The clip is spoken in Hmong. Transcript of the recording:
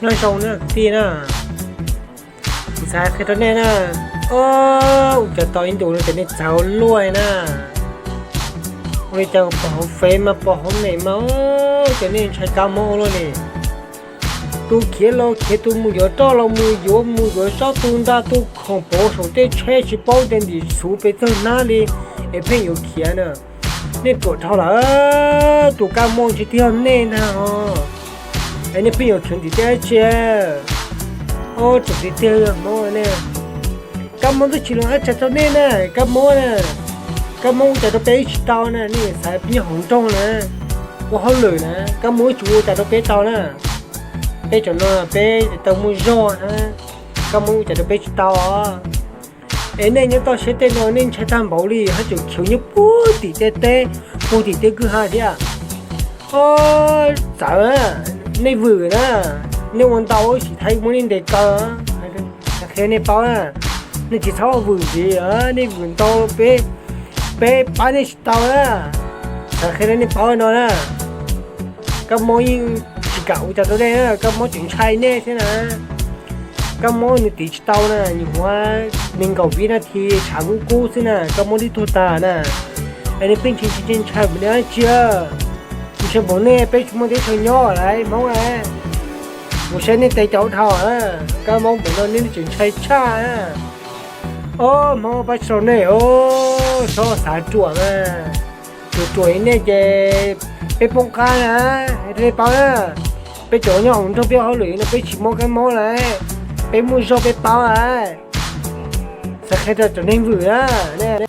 Nyob zoo na kwv tij na, kuv xav qhia rau nej na, ua cas tau ib ntus no ces nej txawv luaj na. Ua li cas pom hauv Fev mas pom hauv Nees mas ua cas nej ntshai kab mob ua luaj ne? Tus khiav los khiav, tus mus yuav roj los mus yuav, mus yuav zaub, tus nta tus khoom pauv saum tej tsheb tsis paub nte ntim xuv pes txog hnab li es pheej yuav khiav na. Nej ruam dhau lawm, tus kab mob tsis tiag nej ntag os. Es nej pheej yuav khiav ntim tej dab tsi? Ob tug kwv tij Hmoob ne, kab mob twb tsis los dab tsi rau nej na, kab mob na, kab mob ua cas rau peb tsis tau na, nej xav peb nyob hauv nroog na, ua hauj lwm na, kab mob tsis ua cas rau peb tau na. Peb cov no peb tau muaj zog na, kab mob ua cas rau peb tsis tau os. Es nej nyob toj siab tej no nej ntshai tag npaum li, haj tseem khiav nyob puag tim tej teb, puag tim tej kwj ha thiab. Ob, txawv, nej vwm na, nej ua ntau ib sim thaiv muab nej ntes kaw. Xav qhia nej paub na, nej tsis txhob vwm ntxiv, nej vwm ntau peb, peb pab nej tsis tau na. Xav qhia rau nej paub no na, kab mob yeej tsis kam ua cas rau nej na, kab mob tseem ntshai nej thiab na. Kab mob nws tiv tsis tau na, nws ua nees nkaum vib nas this tshav kub kub xwb na, kab mob twb tuag tas na. Es nej pheej ntshai ntshai ntshai npaum li dab tsi? Ntshai npaum nej peb tsis muaj teb chaws nyob lawm Hmoob a. Mus saib nej tes cov dhau, kab mob npaum no nej tseem ntshai tshaj na. Ob, Hmoob pab tsis tau nej os, txhob xav ruam na. Ruam ruam li nej ces peb poob qab na, hais rau nej paub na. Peb cov nyob hauv nroog peb ua hauj lwm no peb tsis mob kab mob lawm, peb muaj zog peb paub lawm. Xav qhia rau cov neeg vwm na, nej